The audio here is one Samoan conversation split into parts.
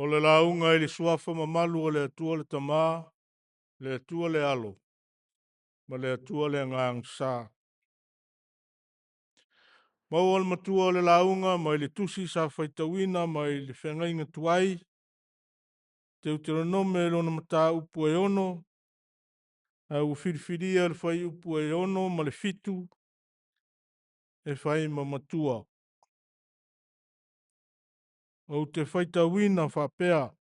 O le lauga i le suafa mamalu o le Atua le Tama, le Atua le Alo ma le Atua le Agaga Sa. Maua le matua o le lauga mai le tusi sa faitauina mai le feagaiga tuai, Teuteronome lona mataupu e 6, ae ua filifilia le fuaiupu e 6 ma le 7 e fai ma matua. Ou te faitauina faapea,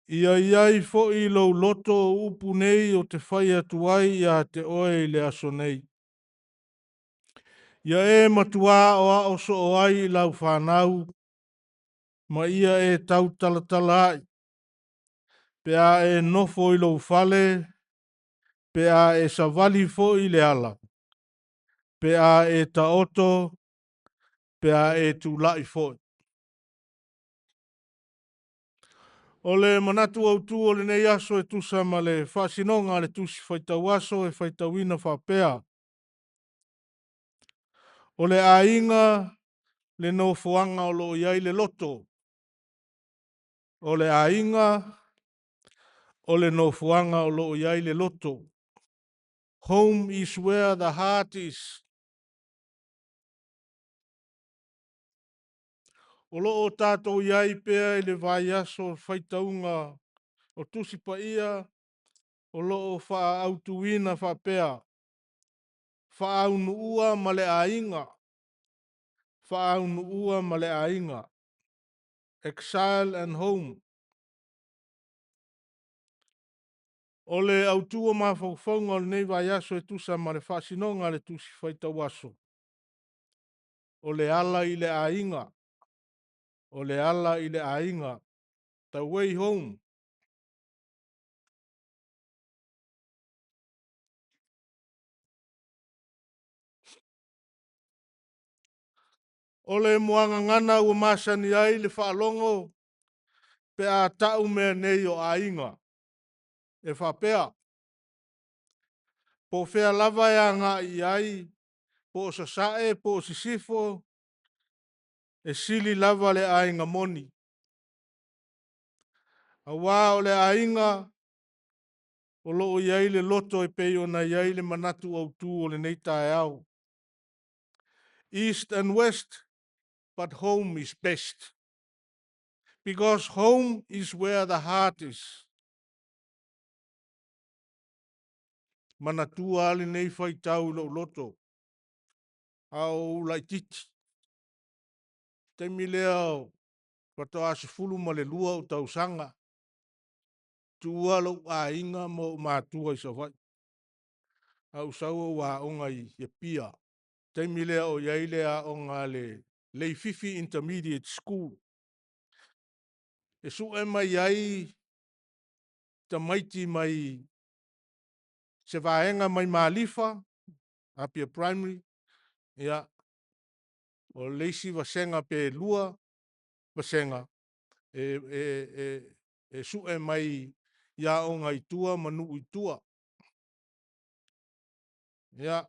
Ia i ai foi i lou loto o upu nei ou te fai atu ai ia te oe i le aso nei. Ia e matua aoao soo ai i lau fanau, ma ia e tautalatala ai, pe a e nofo i lou fale, pe a e savali foi i le ala, pe a e taoto, pe a e tulai foi. O le manatu autu o lenei aso e tusa ma le faasinoga a le tusi faitau aso e faitauina faapea: O le aiga le nofoaga o lo o i ai le loto. O le aiga o le nofoaga o lo o i ai le loto. Home is where the heart is. O lo o tatou i ai pea i le vaiaso faitauga o Tusi Paia o lo o faaautuina faapea, faaunuua ma le aiga, faaunuua ma le aiga, exile and home. O le autu o mafaufauga o lenei vaiaso e tusa ma le faasinoga a le tusi faitau aso, o le ala i le aiga, o le ala i le aiga, the way home. O le muagagana ua masani ai le faalogo pe a tau mea nei o aiga. E faapea, po o fea lava e agai i ai, po o sasae po o sisifo, e sili lava le aiga moni. Aua o le aiga o lo o i ai le loto e pei ona i ai le manatu autu o lenei taeao. East and West, but home is best. Because home is where the heart is. Manatua lava lenei faitau i lou loto a o ou laitiiti. O le taimi lea faatoa 12 ou tausaga, tuua lou aiga ma ou matua i Savaii, ae ou sau ou aoga i Apia. O le taimi lea o i ai le aoga a le Leififi Intermediate School, e sue mai ai tamaiti mai se vaega mai Malifa, Apia Primary, ia, o le isi vasega pe lua vasega e sue mai i aoga i tua ma nuu i tua. Ia,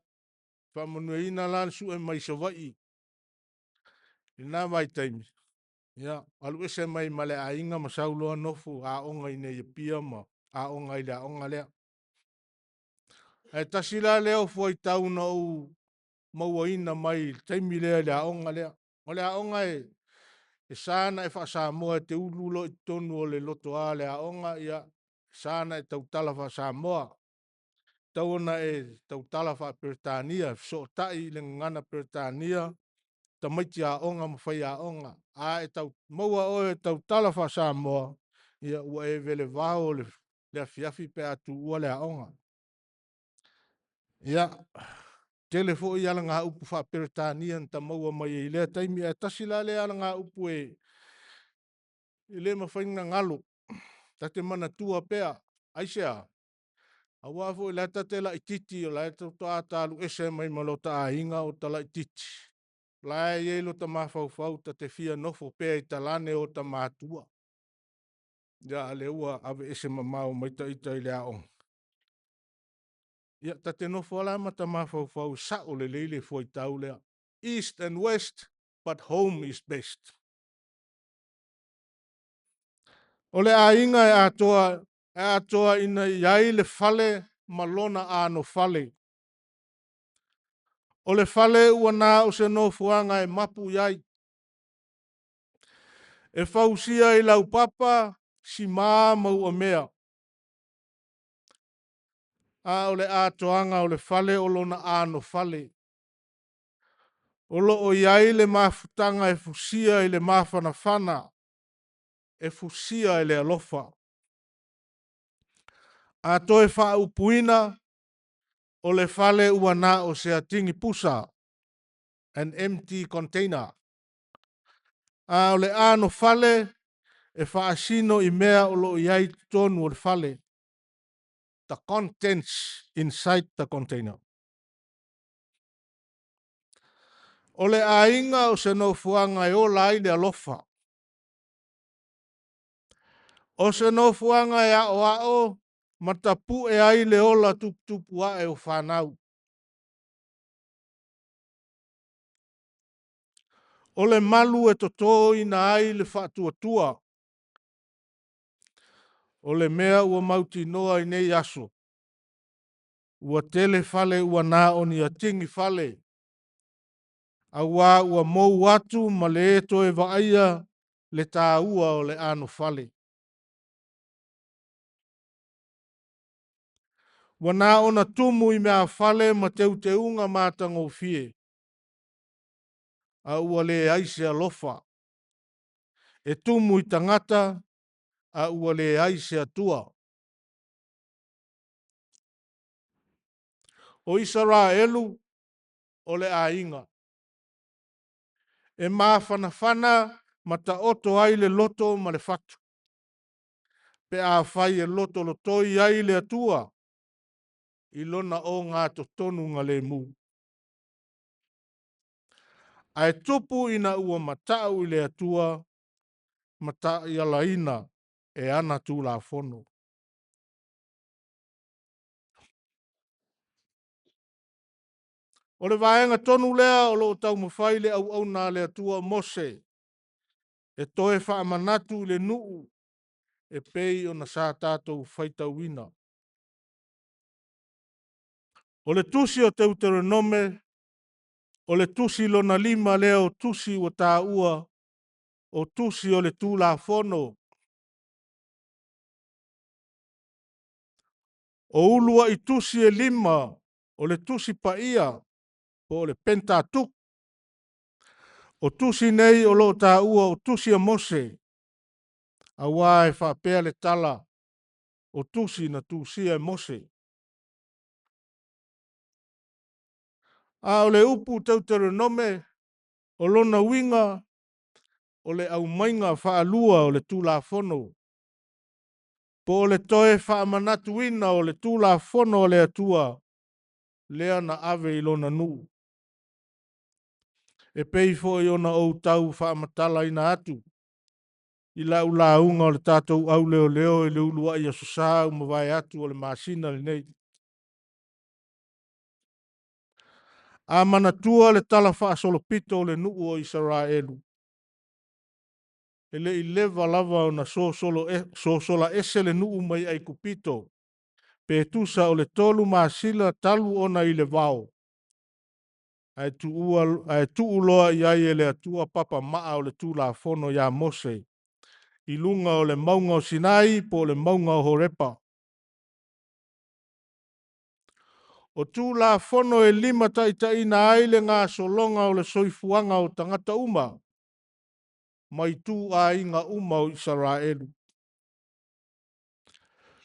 faamanuiaina la le sue mai i Savaii i lena vaitaimi, ia, alu ese mai ma le aiga ma sau loa nofo aoga i inei i Apia ma aoga i le aoga lea. Ae tasi la lea o fuaitau na ou mauaina mai le taimi lea i le aoga lea. O le aoga e sa ona e faa-Samoa e te ulu loa i totonu o le lotoa o le aoga, e sa ona e tautala faa-Samoa. E tatau ona e tautala faa-Peretania, fesootai i le gagana Peretania tamaiti aoga ma faiaoga. A maua oe e tautala faa-Samoa, ia ua e velevao le afiafi pe a tuua le aoga. Ia, tele foi alagaupu faa-Peretania na ta maua mai ai i lea taimi, ae tasi la lea alagaupu e le mafai ona galo, ta te manatua pea. Aisea? Aua foi o la e ta te laitiiti o la e faatoa ta alu ese mai ma lota aiga o ta laitiiti, o la e i ai lota mafaufau ta te fia nofo pea i talane o ota matua. A o lea ua aveese mamao mai ita i le aoga. Ia, ta te nofo lava la ma ta mafaufau e sao lelei le fuaitau lea, East and West, but home is best. O le aiga e atoa ina i ai le fale ma lona anofale. O le fale ua na o se nofoaga e mapu i ai. E fausia i laupapa, simā ma uamea. A o le atoaga o le fale o lona anofale. O lo o i ai le mafutaga e fusia i le mafanafana, e fusia e le alofa. A toe faaupuina, o le fale ua na o se atigi pusa, an empty container. A o le anofale e faasino i mea o lo o i ai totonu o le fale. The contents inside the container. O le aiga o se nofoaga e ola ai le alofa. O se nofoaga e aoao ma tapue ai le ola tuputupu ae o fanau. O le malu e totoina ai le faatuatua. O le mea ua mautinoa i nei aso, ua tele fale ua na o ni atigi fale, aua ua mou atu ma le toe vaaia le taua o le anofale. Ua na ona tumu i meafale ma teuteuga matagofie, a ua leai se alofa. E tumu i tagata, a ua leai se Atua. O Isaraelu o le aiga. E mafanafana ma taoto ai le loto ma le fatu, pe afai e lotolotoi ai le Atua i lona ogatotonugalemu. Ae tupu ina ua matau i le Atua ma taialaina e ana Tulafono. O le vaega tonu lea o lo o taumafai le auauna a le Atua o Mose e toe faamanatu i le nuu e pei ona sa tatou faitauina. O le tusi o Teuteronome, o le tusi lona 5 lea o tusi ua taua o tusi o le Tulafono. O uluai tusi e 5 o le tusi paia po o le Pentateuch. O tusi nei o lo o taua o tusi a Mose, aua e faapea le tala, o tusi na tusia e Mose. A o le upu Teuteronome, o lona uiga o le aumaiga faalua o le Tulafono, po o le toe faamanatuina o le Tulafono a le Atua lea na ave i lona nuu. E pei foi ona ou tau faamatalaina atu i lau lauga o le tatou auleoleo i le uluai Aso Sa ua mavae atu o le masina lenei. A manatua le talafaasolopito o le nuu o Isaraelu, e le i leva lava ona sosola ese le nuu mai Aikupito, pe tusa o le 3 masina talu ona i le vao, ae tuu loa i ai e le Atua papamaa o le Tulafono ia Mose i luga o le mauga o Sinai po o le mauga o Horepa. O Tulafono e limataitaiina ai le gasologa o le soifuaga o tagata uma ma ituaiga uma o Isaraelu.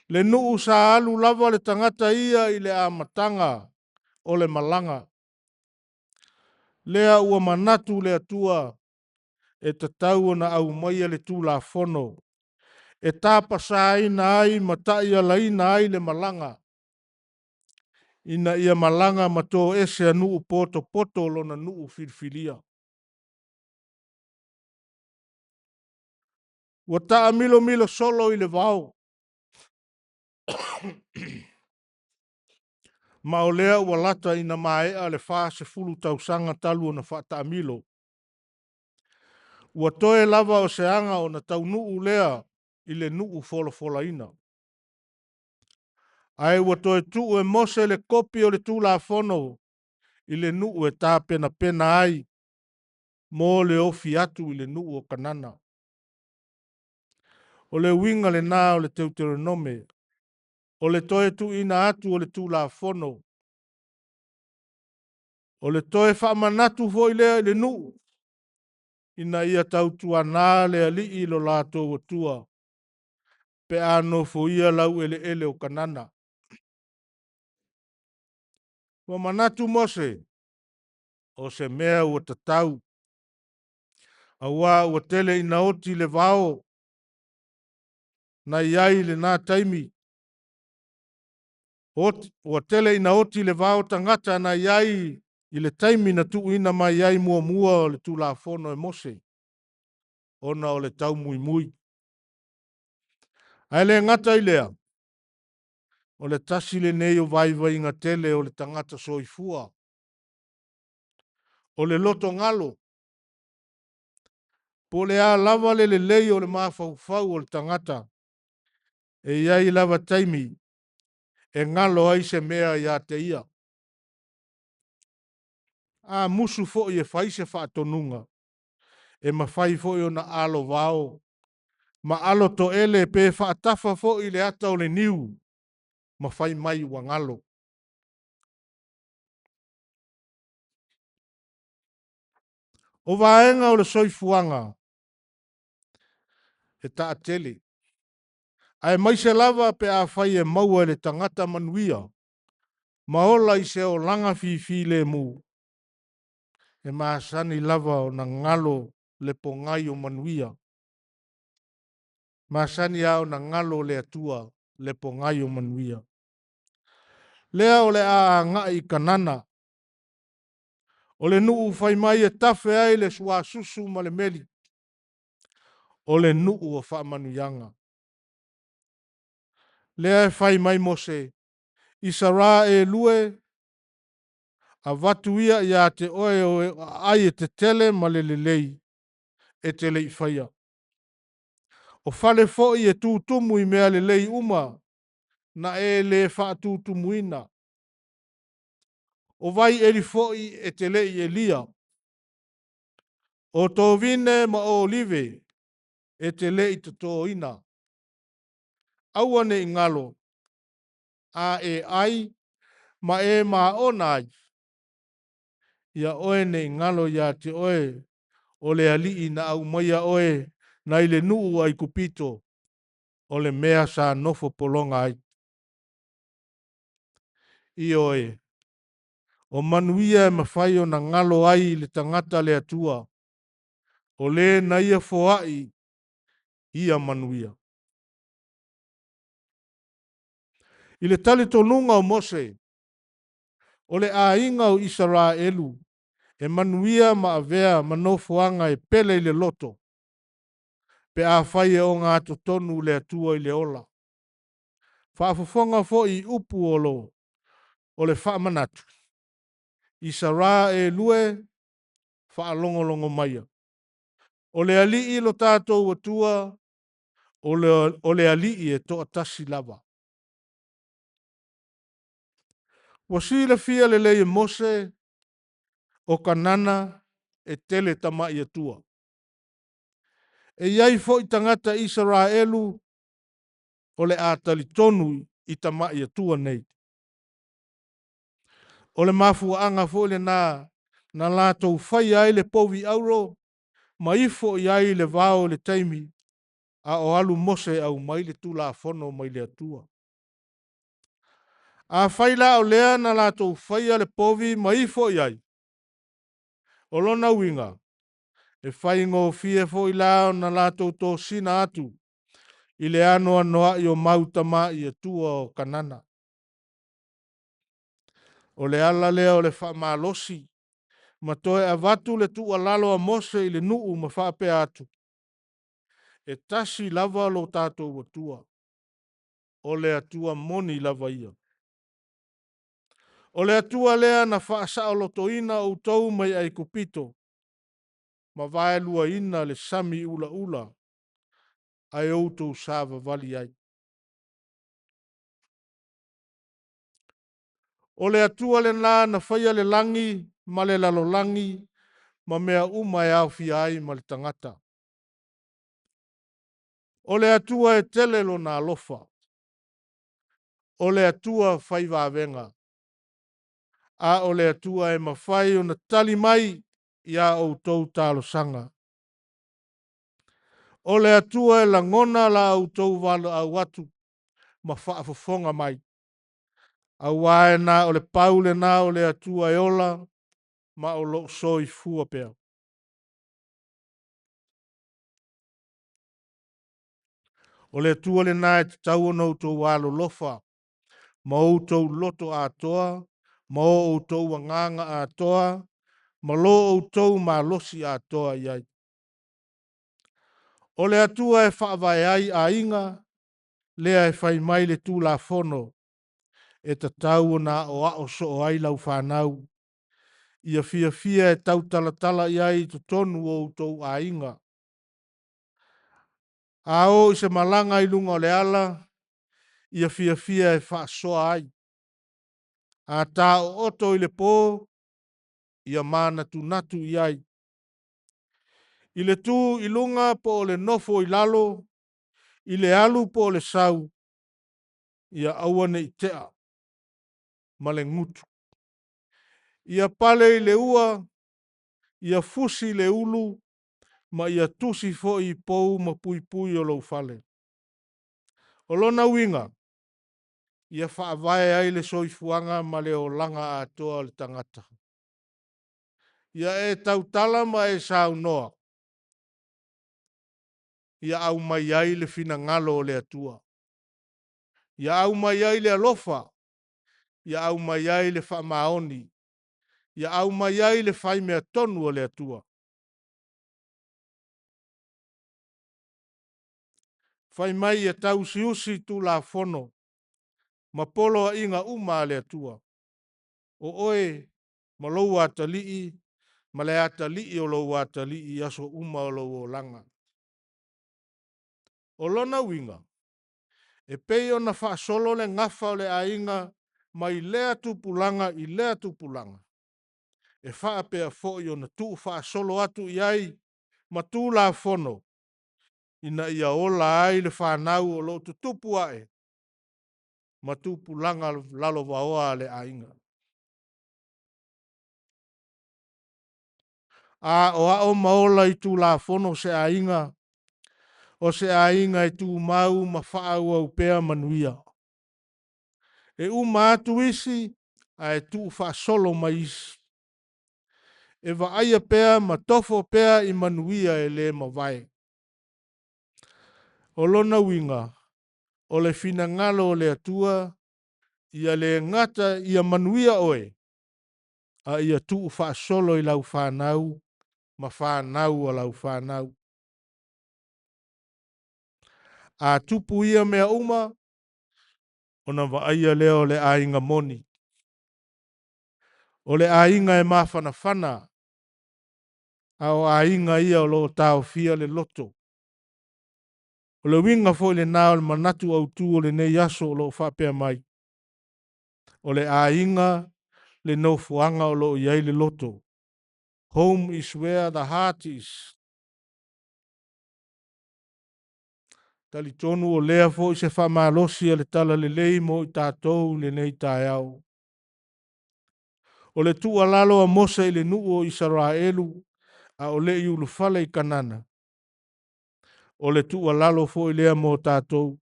Le nuu sa alu lava le tagata ia i le amataga o le malaga. Lea ua manatu le Atua e tatau ona aumaia le Tulafono e tapasaina ai ma taialaina ai le malaga, ina ia malaga ma toese a nuu potopoto lona nuu filifilia. Ua taamilomilo solo i le vao, ma o lea ua lata ina maea le 40 tausaga talu ona faataamilo. Ua toe lava o se aga ona taunuu lea. i le nuu folafolaina. Ae ua toe tuu e Mose le kopi o le Tulafono i le nuu e tapenapena ai mo le ofi atu i le nuu o Kanana. O le uiga lena o le Teuteronome, o le toe tuuina atu o le Tulafono, o le toe faamanatu foi lea i le nuu, ina ia tautuana le Alii lo latou Atua, pe a nofoia laueleele o Kanana. Ua manatu Mose, o se mea ua tatau, aua ua tele ina oti le vao na i ai i lena taimi. Ua tele ina oti le vao tagata na i ai i le taimi na tuuina mai ai muamua o le Tulafono e Mose, ona o le taumuimui. Ae le gata i lea, o le tasi lenei o vaivaiga tele o le tagata soifua, o le loto galo, po le a lava le lelei o le mafaufau o le tagata, e i ai lava taimi e galo ai se mea ia te ia. A musu foi e fai se faatonuga, e mafai foi ona alovao ma alo toele pe faatafa foi le ata o le niu ma fai mai ua galo. O vaega o le soifuaga e taatele, aemaise lava pe afai e maua e le tagata manuia ma ola i se olaga fifilemu, e masani lava ona galo le pogai o manuia. Masani lava ona galo le Atua le pogai o manuia. Lea o le a agai i Kanana, o le nuu fai mai e tafe ai le suasusu ma le meli, o le nuu o faamanuiaga. Lea e fai mai Mose, Isaraelu e, avatu ia ia te oe o aai e tetele ma le lelei e te le i faia. O fale foi e tutumu i mea lelei uma na e le faatutumuina. O vai eli foi e te le i elia. O tovine ma olive e te le i totoina. Aua ne i galo, a e ai ma e maona ai. Ia oe ne i galo ia te oe o le Alii na aumaia oe nai le nuu Aikupito, o le mea sa nofo pologa ai. Ioe, o manuia e mafai ona galo ai le tagata le Atua, o le na ia foai ia manuia. I le talitonuga o Mose, o le aiga o Isaraelu e manuia ma avea ma nofoaga e pele i le loto, pe afai e ogatotonu le Atua i le ola. Faafofoga foi i upu o lo o le faamanatu, Isaraelu e, faalogologo maia. O le Alii lo tatou Atua, o le Alii e toatasi lava. Ua silafia lelei e Mose o Kanana e tele tamai Atua. E i ai foi tagata Isaraelu o le a talitonu i tamai Atua nei. O le mafuaaga foi lena na latou faia ai le povi auro ma ifo i ai le vao i le taimi a o alu Mose e aumai le Tulafono mai le Atua. Afai la o lea na latou faia le povi ma ifo i ai, o lona uiga, e faigofie foi la ona latou tosina atu i le anoanoai o mau tamai Atua o Kanana. O le ala lea o le faamalosi ma toe avatu le tuualalo a Mose i le nuu ma faapea atu, e tasi lava lo tatou Atua, o le Atua moni lava ia. O le Atua lea na faasaolotoina outou mai Aikupito ma vaeluaina le sami ulaula. ae outou savavali ai. O le Atua lena na faia le lagi ma le lalolagi ma mea uma e aofia ai ma le tagata. O le Atua e tele lona alofa. O le Atua fai vavega. A o le Atua e mafai ona tali mai ia outou talosaga. O le Atua e lagona la outou valaau atu ma faafofoga mai. Aua e na o le pau lena o le Atua e ola ma o loo soifua pea. O le Atua lena e tatau ona outou alolofa ma outou loto atoa, ma o outou agaga atoa, ma lo outou malosi atoa i ai. O le Atua e faavae ai aiga, lea e fai mai le Tulafono, e tatau ona aoao soo ai lau fanau, ia fiafia e tautalatala i ai i totonu o outou aiga. A o i se malaga i luga o le ala, ia fiafia e faasoa ai. A ta ooto i le po, ia manatunatu i ai. I le tu i luga po o le nofo i lalo, i le alu po o le sau, ia aua ne i tea ma le gutu. Ia pale i le ua, ia fusi le ulu, ma ia tusi foi i pou ma puipui o lou fale. O lona uiga, ia faavae ai le soifuaga ma le olaga atoa o le tagata. Ia e tautala ma e saunoa, ia aumai ai le finagalo o le Atua. Ia aumai ai le alofa, ia aumai ai le faamaoni, ia aumai ai le faimea tonu o le Atua. Fai mai ia tausiusi Tulafono ma poloaiga uma a le Atua. O oe ma lou atalii ma le atalii o lou atalii i aso uma o lou olaga. O lona uiga, e pei ona faasolo le gafa o le aiga mai lea tupulaga i lea tupulaga, e faapea foi ona tuufaasolo atu i ai ma Tulafono ina ia ola ai le fanau o lo o tutupu ae ma tupulaga lalovaoa a le aiga. A aoao ma ola i Tulafono se aiga, o se aiga e tumau ma faaauau pea manuia. E uma atu isi ae tuufaasolo mai isi. E vaaia pea ma tofo pea i manuia e le mavae. O lona uiga, o le finagalo o le Atua, ia le gata ia manuia oe, a ia tuufaasolo i lau fanau ma fanau a lau fanau. A tupu ia mea uma, ona vaaia lea o le aiga moni. O le aiga e mafanafana, a o aiga ia o lo o taofia le loto. O le uiga foi lena o le manatu autu o lenei aso o lo o faapea mai, o le aiga le nofoaga o lo o i ai le loto. Home is where the heart is. Talitonu o lea foi se faamalosi a le Talalelei mo i tatou i lenei taeao. O le tuualalo a Mose i le nuu o Isaraelu a o le i ulufale i Kanana, o le tuualalo foi lea mo tatou.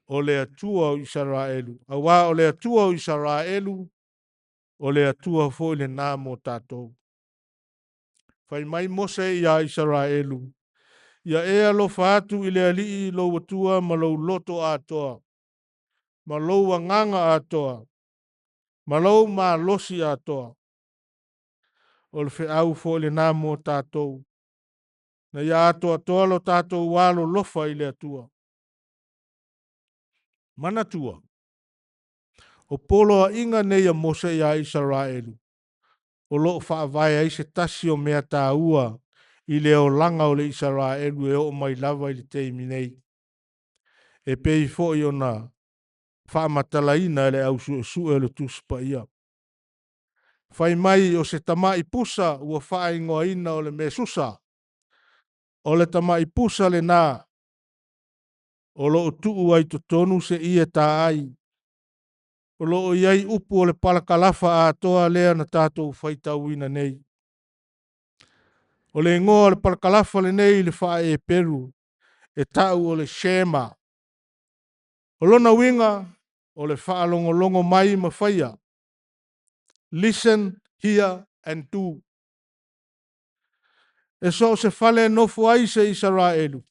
O le Atua o Isaraelu, aua o le Atua o Isaraelu, o le Atua foi lena mo tatou. Fai mai Mose ia Isaraelu, ia e alofa atu i le Alii lou Atua ma lou loto atoa, ma lou agaga atoa, ma lou malosi atoa. O le feau foi lena mo tatou, na ia atoatoa lo tatou alolofa i le Atua. Manatua, o poloaiga nei a Mose ia Isaraelu, o lo o faavae ai se tasi o mea taua i i le olaga o le Isaraelu e oo mai lava i le taimi nei, e pei foi ona faamatalaina e le au suesue o le Tusi Paia. Fai mai o se tama'i pusa ua faaigoaina o le Mesusa. O le tama'i pusa lena o loo tuu ai totonu se ie taai. O loo i ai upu o le palakalafa atoa lea na tatou faitauina nei. O le igoa o le palakalafa lenei i le faa-Eperu e ta'u o le Shema. O lona uiga o le faalogologo mai ma faia. Listen, hear and do. E so o se fale e nofo ai se Isaraelu,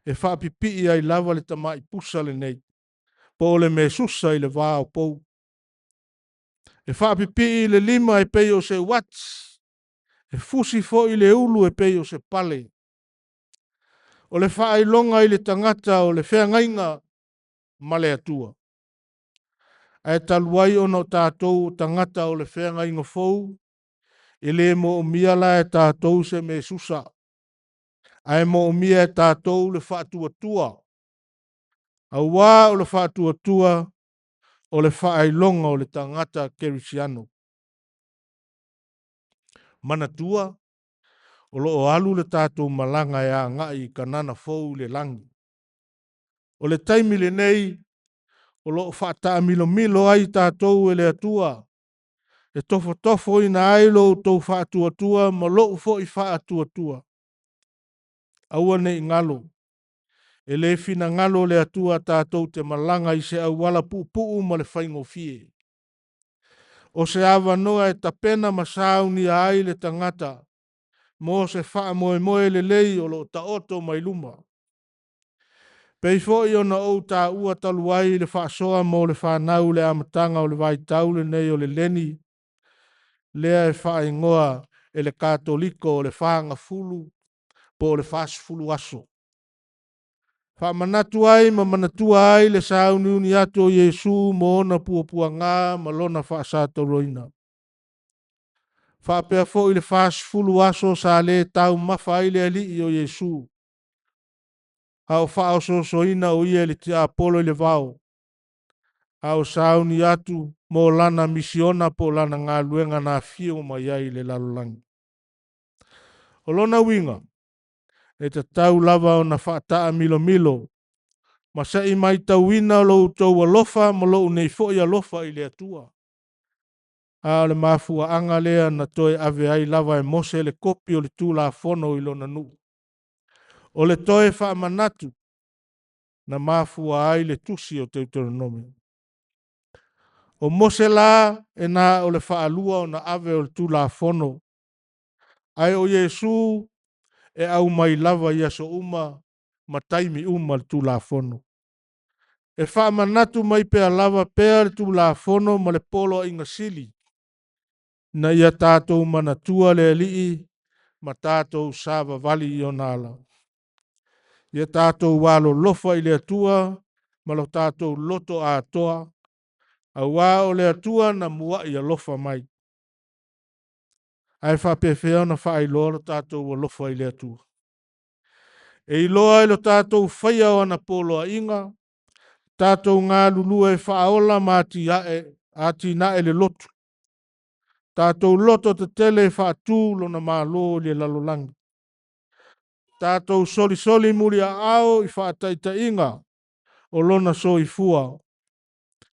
e faapipii ai lava le tama'i pusa lenei, po o le Mesusa i le va o pou. E faapipii i le lima e pei o se uati, e fusi foi le ulu e pei o se pale. O le faailoga i le tagata o le feagaiga ma le Atua. Ae talu ai ona o tatou o tagata o le feagaiga fou, e le moomia la e tatou se Mesusa, ae moomia e tatou le faatuatua. Auā o le faatuatua o le faailoga o le tagata kerisiano. Manatua, o loo alu le tatou malaga e agai i Kanana fou i le lagi. O le taimi lenei o loo faataamilomilo ai tatou e le Atua, e tofotofoina ai lo outou faatuatua ma lou foi faatuatua. Aua ne i galo, e le finagalo le Atua tatou te malaga i se auala puupuu ma le faigofie. O se avanoa e tapena ma saunia ai le tagata mo se faamoemoe lelei o loo taoto mai luma. Pei foi ona ou taua talu ai le faasoa mo le fanau i le amataga o le vaitau lenei o le leni lea e faaigoa e le Katoliko o le fagafulu po o le 40 aso. Faamanatu ai ma manatua ai le sauniuni atu o Iesu mo ona puapuaga ma lona faasatoloina. Faapea foi le 40 aso sa le taumafa ai le Alii o Iesu, a o faaosoosoina o ia e le tiapolo i le vao, a o sauni atu mo lana misiona po o lana galuega na afio mai ai i le lalolagi. O lona uiga, e tatau lava ona faataamilomilo ma se i matauina lo outou alofa ma lou nei foi alofa i le Atua. A o le mafuaaga lea na toe ave ai lava e Mose le kopi o le Tulafono i lona nuu. O le toe faamanatu na mafua ai le tusi o Teuteronome. O Mose la e na o le faalua ona ave o le Tulafono, ae o Iesu e aumai lava i aso uma ma taimi uma le Tulafono. E faamanatu mai pea lava pea le Tulafono ma le poloaiga sili, ina ia tatou manatua le Alii ma tatou savavali i ona ala. Ia tatou alolofa i le Atua ma lo tatou loto atoa, auā o le Atua na muai alofa mai. Ae faapefea ona faailoa lo tatou alofa i le Atua? E iloa i lo tatou faia o ana poloaiga, tatou galulue e faaola ma atinae le lotu, tatou loto tetele e faatu lona Malo i le lalolagi, tatou solisoli muliaao i faataitaiga o lona soifua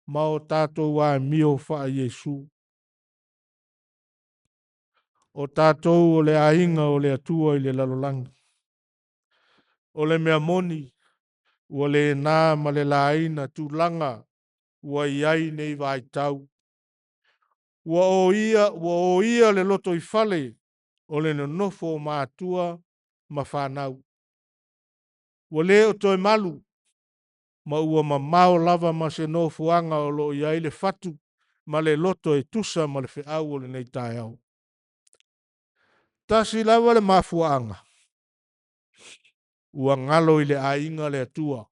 ma o tatou amio faa-Iesu. O tatou o le aiga o le Atua i le lalolagi. O le mea moni, ua le na ma le laina tulaga ua i ai nei vaitau. Ua oia le lotoifale o le nonofo o matua ma fanau. Ua le o toe malu, ma ua mamao lava ma se nofoaga o lo o i ai le fatu ma le loto e tusa ma le feau o lenei taeao. Tasi lava le mafuaaga, ua galo i le aiga le Atua.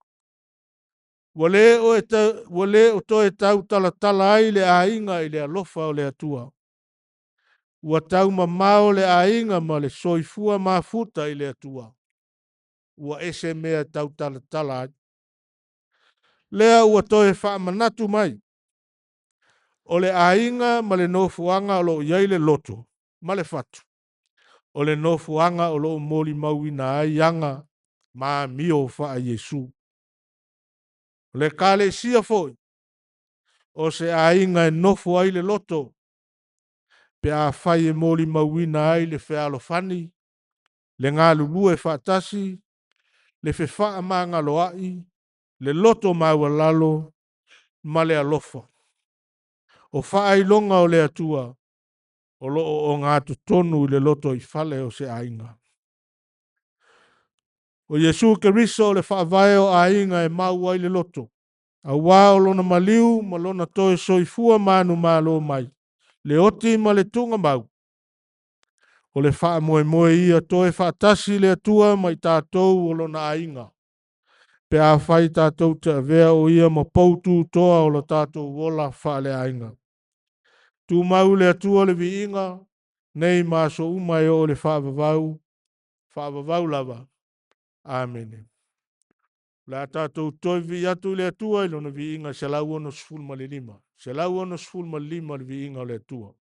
Ua le o toe tautalatala ai le aiga i le alofa o le Atua. Ua taumamao le aiga ma le soifua mafuta i le Atua. Ua ese mea e tautalatala ai. Lea ua toe faamanatu mai, o le aiga ma le nofoaga o lo o i ai le loto ma le fatu, o le nofoaga o lo o molimauina ai aga ma amio faa-Iesu. O le Ekalesia foi, o se aiga e nofo ai le loto, pe afai e molimauina ai le fealofani, le galulue faatasi, le fefaamagaloai, le loto maualalo ma le alofa. O faailoga o le Atua o lo o ogatotonu i le lotoifale o se aiga. O Iesu Keriso o le faavae o aiga e mau ai le loto, aua o lona maliu ma lona toe soifua manumalo mai, le oti ma le tuugamau, o le faamoemoe ia toe faatasi le Atua ma i tatou o lona aiga, pe afai tatou te avea o ia ma poututoa o lo tatou ola faaleaiga. Tumau le Atua le viiga nei ma aso uma e oo i le faavavau, faavavau lava. Amene. O le a tatou toe vivii atu i le Atua i lona viiga e 165, 165 le viiga o le Atua.